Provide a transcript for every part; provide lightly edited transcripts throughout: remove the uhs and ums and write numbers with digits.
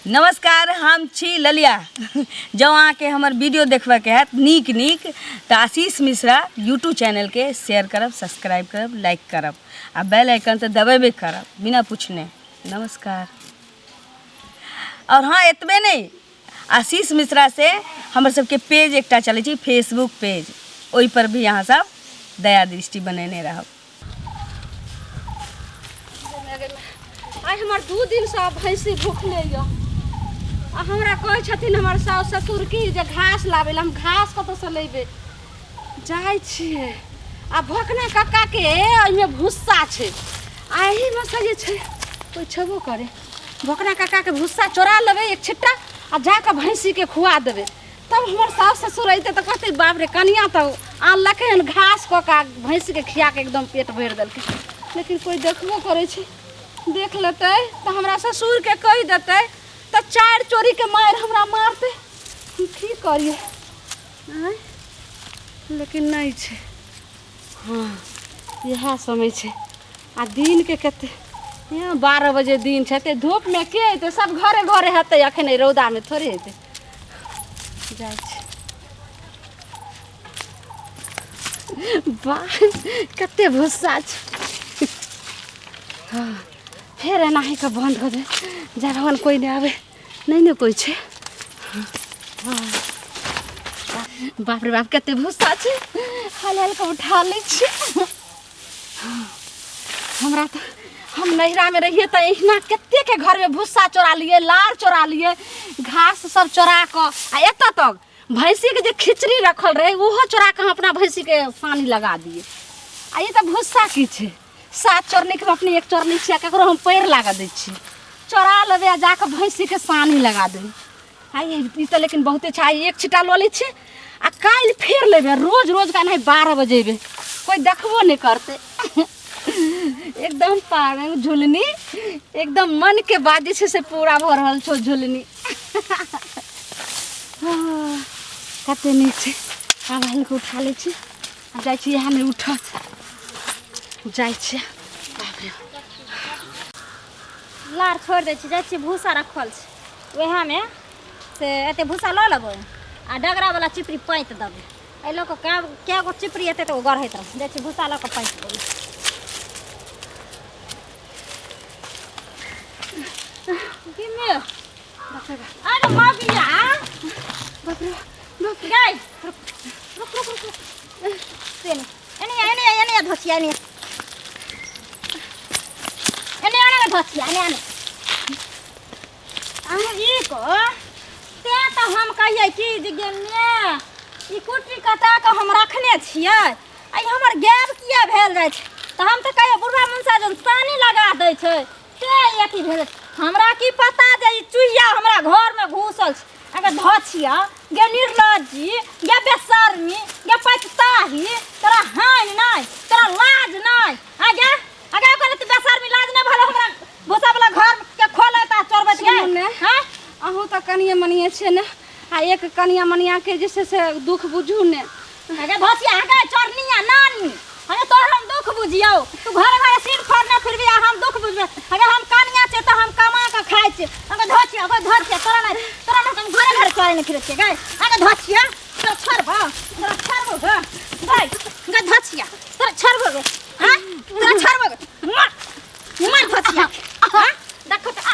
नमस्कार, हम छी ललिया। जँ अहाँके हमर वीडियो देखबऽके हैत नीक नीक तऽ आशीष मिश्रा यूट्यूब चैनलके शेयर करब, सब्सक्राइब करब, लाइक करब आ बेल आइकन तऽ दबेबे करब बिना पूछने। नमस्कार। और हाँ, एतबे नहि, आशीष मिश्रा से हमर सबके पेज एकटा चलै छै फेसबुक पेज, ओहिपर भी अहाँ सब दया दृष्टि बनेने रहब। आइ हमर 2 दिनसँ भैंसी भूखले यऽ आ हमरा कहै छथिन हमर साउस ससुर की जे घास लाबै लए। हम घास कतऽसँ लेबै? जाइ छियै आ भोकना कक्काके ओहिमे भुस्सा छै आ एहिमे से जे छै कोइ छेबो करे। भोकना कक्काके भुस्सा चोरा लेबै एक छिट्टा आ जाकऽ भैंसीके खुआ देबै। तब हमर सास ससुर अयतै तऽ कहतै बाप रे कनिया तऽ आनलकै हन घास कऽ कऽ भैंसीके खिया कऽ एकदम पेट भरि देलकै। लेकिन कोइ देखबो करै छै, देख लेतै तऽ हमरा ससुरके कहि देतै तऽ 4 चोरीके मारि हमरा मारतै। हम की करियै? आँय, लेकिन नहि छै। हँ, इएह समय छै आ दिनके कते 12 बजे दिन छै, एते धूपमे के अयतै? सब घरे घरे हेतै, एखन एहि रौदामे थोड़े अयतै। जाइ छी। वाह, कते भुस्सा छै। हँ, फेर एनाही कऽ बन्द कऽ दे, जा भगवान कोइ नहि आबै, नहि ने कोइ छै। हँ, बाप रे बाप, कते भुस्सा छै। हाल हाल कऽ उठा लै छियै। हमरा तऽ हम नैहरामे रहियै तऽ एहिना कतेकके घरमे भुस्सा चोरा लियै, लार चोरा लियै, घास सब चोरा कऽ आ एतऽ तक भैंसीके जे खिचड़ी रखल रहै ओहो चोरा कऽ हम अपना भैंसीके सानी लगा दियै। आ ई तऽ भुस्सा की छै? 7 चोरनीके हम अपने 1 चोरनी छियै, ककरो हम पैर लागऽ दै छियै? चोरा लेबै आ जाकऽ भैंसीके सानी लगा देबै। आ ई तऽ लेकिन बहुते छै। आइ 1 छिट्टा लऽ लै छियै आ काल्हि फेर लेबै। रोज रोज का नहि 12 बजे अयबै, कोइ देखबो नहि करतै। एकदम पागल झुलनी, एकदम मन के बात जे छै से पूरा भऽ रहल छौ झुलनी। हँ, कते नीक छै। आब हल्का उठा लै छी आ जाइ छी, इएह नहि उठत, जाइ छियै। बाप रे, लार छोड़ि दै छी, जाइ छी भूसा रखल छै उएहमे से एते भूसा लऽ लेबै आ डगरावला चिपरी पाँति देबै। एहि लऽ कऽ कए कए गो चिपरी एतै तऽ ओ गढ़ैत रहै। जाइ छी भूसा लऽ कऽ पाँति देबै। गिमे अरे मगिया, बाप रे बाप, गै रुक रुक रुक रुक, एने एने एने एने धोसिया, एने एने एने धोसिया, एने एने अहाँ ई को तें तऽ हम कहियै कि जे गे my, ई कुटी कटा कऽ हम रखने छियै आ ई हमर गायब किया भेल जाइ छै? तऽ हम तऽ कहियै बुढ़वा मुनसा जन सानी लगा दै छै ते अथी भेल। हमरा की पता जे ई चुहिया हमरा घरमे घुसल छै। अगर धछिया गे, निर्लज्जी गे, बेशर्मी गे, पचताही, तोरा हानि नहि, तोरा लाज नहि? आ गे, अगर ओकर एते बेशर्मी लाज नहि भेल हमरा भूसा वाला घर के खोलैत आ चोरबैत गे? सुनू ने। हाँ? अहूँ तऽ कनिये मनिये छियै ने, आ एक कनिया मनिया के जे छै से दुख बुझू ने। अगे धोसिया, अगे चोरनिया नानी, अगे तोहर हम दुख बुझियौ? तू घर घर सिर फोड़ने फिरबी आ हम दुख बुझबै? अगे हम कनिया छियै तऽ हम कमा कऽ खाइ छियै। अगे धोसिया, अगे धोसिया, तोरा नहि, तोरा नहि, हम घरे घर चोरे नहि फिरै छियै गै। अगे धोसिया, तोरा छोड़बौ, तोरा छोड़बौ गै गै। गै धोसिया, तोरा छोड़बौ गै? हाँ, तोरा छोड़बौ गै? मार मार धोसिया। हाँ, देखो तऽ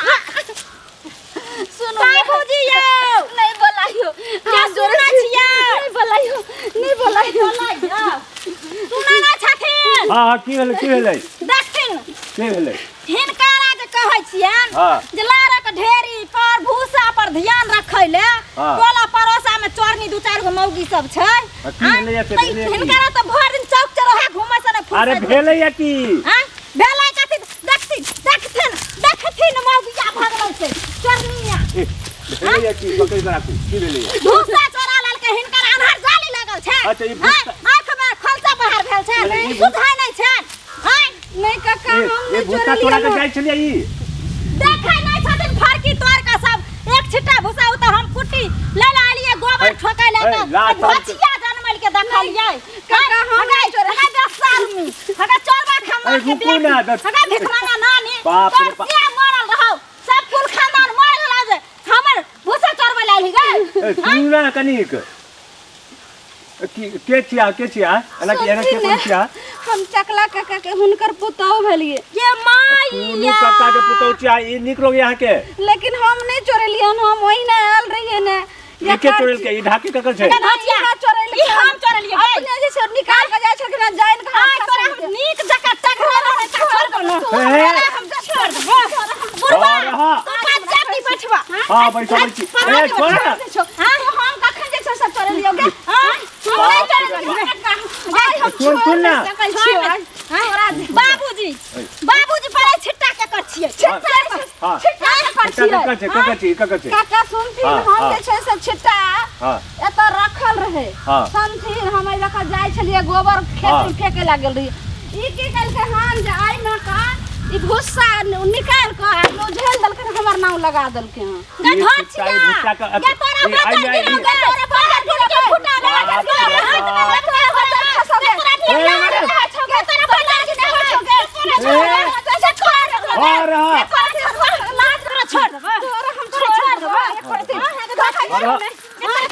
सुनू का बुझियौ? नहीं बोलाइयो। क्या सुनै छियै? नहीं बोलाइयो, नहीं बोलाइयो। सुनै नहि छथिन? हाँ हाँ, की भेलै? की भेलै? देखथिन। की भेलै? हिनकारा जे कहै छियनि हाँ। जे लारक ढेरी पर भूसा पर ध्यान रखै ले, हाँ। टोला पड़ोसा में चोरनी 2-4 गो मौगी सब छै। आ की भेलैया से? तऽ भेलैया की? हिनकारा तऽ भरि दिन चौक चौराहा घूमै से नहि अरे फुर्सत। भेलैया की? आँय? भेलै कथी? देखथिन, देखथिन, देखथिन, मौगिया भगल छै चोरनिया। ए, भेलैया की? पकड़ि कऽ राखू, की भेलैया? भूसा चोरा लेलकै। हिनकर अन्हर जाली लागल छै। अच्छा, ई भूसा- आँय, आँख में खोलचा बाहर भेल छै, अरे, ई भूसा- सुझाइ नहि छै। आँय, नहीं काका, ए, हम ए नहीं भूसा चोरा चोरलियै के जाइ छलियै ई? देखै नहि छथिन? फरकी तोड़ के सब एक छिट्टा भूसा उ तऽ हम कुट्टी ले ले आलियै गोबर ए, ठोकै ले ए, तऽ लात ए, धोछिया जनमल के देखलियै। काका, हम हगाई हगाई बेशर्मी, हगाई चोरबा खानदान ए, के रुकू ना, बेटी, हगाई भिखमंगा नानी, बाप रे तोर बाप। से मरल रहौ, सब कुल खानदान मर गेलौ जे ए, सुनू ना कनिक। के छिया, के छिया एना के, एना के कोन छिया? हम चकला काका के हुनकर पुतहु भेलिए। ये माई सुनू काका के पुतहु छिया, ई नीक लोग यहाँ के। लेकिन हम नहीं चोरेलियन, हम ओहिना आयल रहिए ने। ई के चोरेल के? ई ढाकी ककर छै? ई हम चोरेलिए। अपने जे छै निकाल के जाय छलखिन, जाइन के हाथ तोरा हम नीक जकाँ चकरा रहै त छोड़ दो। हम छोड़ देबो बुढ़वा, तू जाति बैठवा। हां बैठो बैठी। ए छोड़ ना। हां हम कखन जे छै सब चोरेलियो गे? हां हम नहीं चोरेलियो। सुन सुन ना बाबूजी, बाबूजी पर छिट्टा के कर छियै? छिट्टा छिट्टा के कर छियै? ककर छै, ककर छै, ककर छै? काका सुनथिन, हम जे छै से छिट्टा एतऽ रखल रहे समथिन। हम एहि लऽ जाइ छलियै गोबर खेत में फेके लागल रहियै। ई की केलकै हन जे एहिमे का ई भुस्सा निकालि कऽ आ उझेल देलकै, हमर नाम लगा देलकै हन। गे धोचिया, गे तोरा बच्चा गिरौ, गे तोरा बच्चा गिरौ के फुटा गे, तोरा हाथ में तोरा बच्चा खसौ गे, तोरा ढेर छौ गे, तोरा बच्चा गिरौ गे, और हां लाज तोरा छोड़ देबो, तोरा हम छोड़ देबो। तोरा छोड़ देबो, तोरा छोड़ देबो गे, तोरा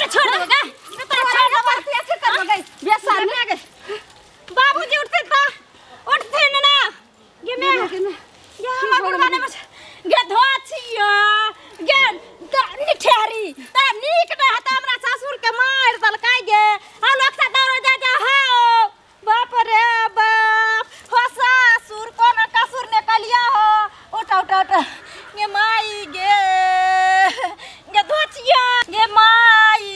छोड़ देबो। अथी करबो गे बेसा ने गे। बाबूजी उठथिन त उठथिन ना गे, मे गे हमर बुढ़वा ने गे धोचिया गे निठेरी त नीक न हत, हमरा ससुर के मार देलकै गे। आ लोक से दौड़ जा जा हो, बाप रे बाप, हो ससुर कोन कसूर ने कलिया हो। उठ उठ उठ गे माई गे, गे धोचिया गे माई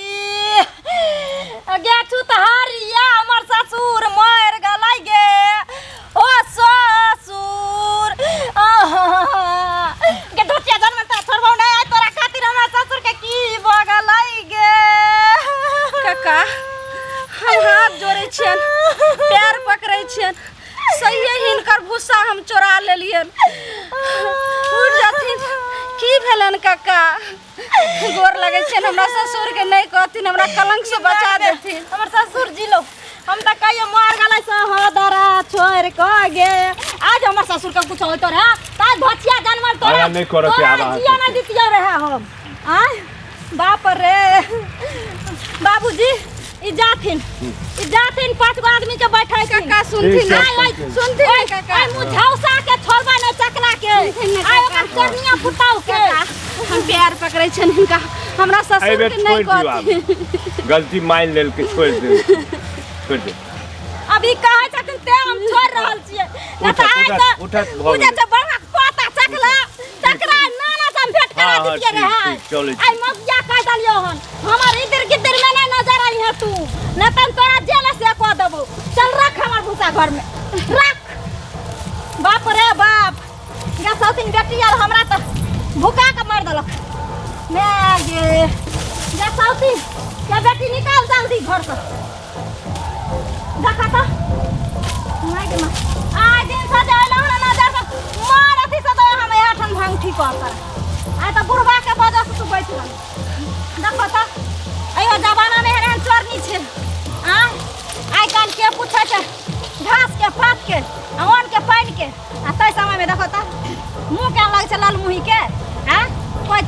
गे छुतहरिया, हमर ससुर मर गेलै गे। ओ ससुर गे धोचिया, जन्म त छोड़बौ नै तोरा खातिर, हमरा ससुर के की भऽ गेलै गे? काका हम हाथ जोड़ै छियनि, पैर पकड़ै छियनि, सहिए हिनकर भुस्सा हम चोरा लेलियनि। उठि जाथिन। की भेलनि काका? गोर लगै छियनि, हमरा ससुर के नहि कहथिन, हमरा कलंक से बचा देथिन। हमर ससुर जी लो हम त कहियो मर गेलै से हदरा छोड़ क गे। आज हमर ससुर के कुछ होइत रहे त आज धोचिया जानवर तोरा नहीं करऽ के आब जिया ना दितियो रहे हम। आ बाप रे बाबूजी, ई जाथिन, ई जाथिन, 5 गो आदमी के बैठै काका सुनथिन, सुनथिन काका। आई मुझौसा के छोड़बा नै चकला के, आई ओकर चरनिया फुटाउ के। हम पैर पकड़ै छियनि हिनका, हमरा ससुर के नहीं कहथिन। गलती मान लेल के छोड़ दे, छोड़ दे। अभी कहै छथिन ते हम छोड़ रहल छियै, न त आइ त उठत भऽ गेल। जे बड़ा पाता चकला चकरा नाना से हम भेंट करा दितियै रहे। आई मगिया कह देलियो हन, हमर इधर गिदर में नहीं नजर आई है तू, न त तोरा जेल से कह देबो। चल रख हमर भूसा घर में रख। बाप रे बाप, गे सौतिन बेटी आर हमरा त भुका के मार देलक। मैं गे गे सौतिन के बेटी निकाल जल्दी घर से। देखा त माय गे माय, आइ दिन से जे अइलहुँ हन नजर से मार अथी से तऽ हम एहठन भांग ठीक कर। आइ तऽ बुढ़वा के वजह से तू बचि गेल। देखो त अइयो जमाना में एहन एहन चोरनी छै। आ आइ काल्हि के पूछै छै घास के पात के आ अन्न के पानि के, आ ताहि समय में देखो त मुँह केहन लगै छै लाल मुँही के। आ कोइ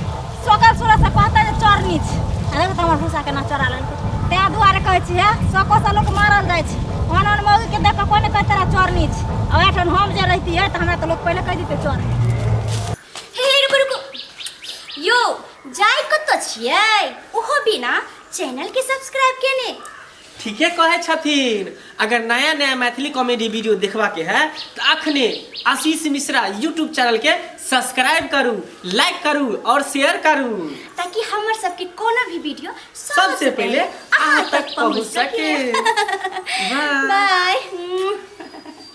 सोकल सूरत से कहतै जे चोरनी छै, आ देखो त हमर भूसा केना चोरा लेलकै। तैं दुआरे कहै छी हे, सको से लोक मारल जाइ छै। ओहन ओहन मौगी के देख कऽ कोइ ने कहै तोरा चोरनी छै। आ ओहिठाम हम जे रहितियै तऽ हमरा तऽ लोक पहिले कहि दितै चोर। हे रुकू रुकू यो, जाय कतऽ छियै ओहो बिना चैनल के सब्सक्राइब केने? ठीके कहै छथिन। अगर नया नया मैथिली कॉमेडी वीडियो देखबा के है तो अखने आशीष मिश्रा यूट्यूब चैनल के सब्सक्राइब करू, लाइक करू और शेयर करू, ताकि हमर सबके कोनो भी वीडियो सबसे पहले अहाँ तक पहुँच सके। बाय।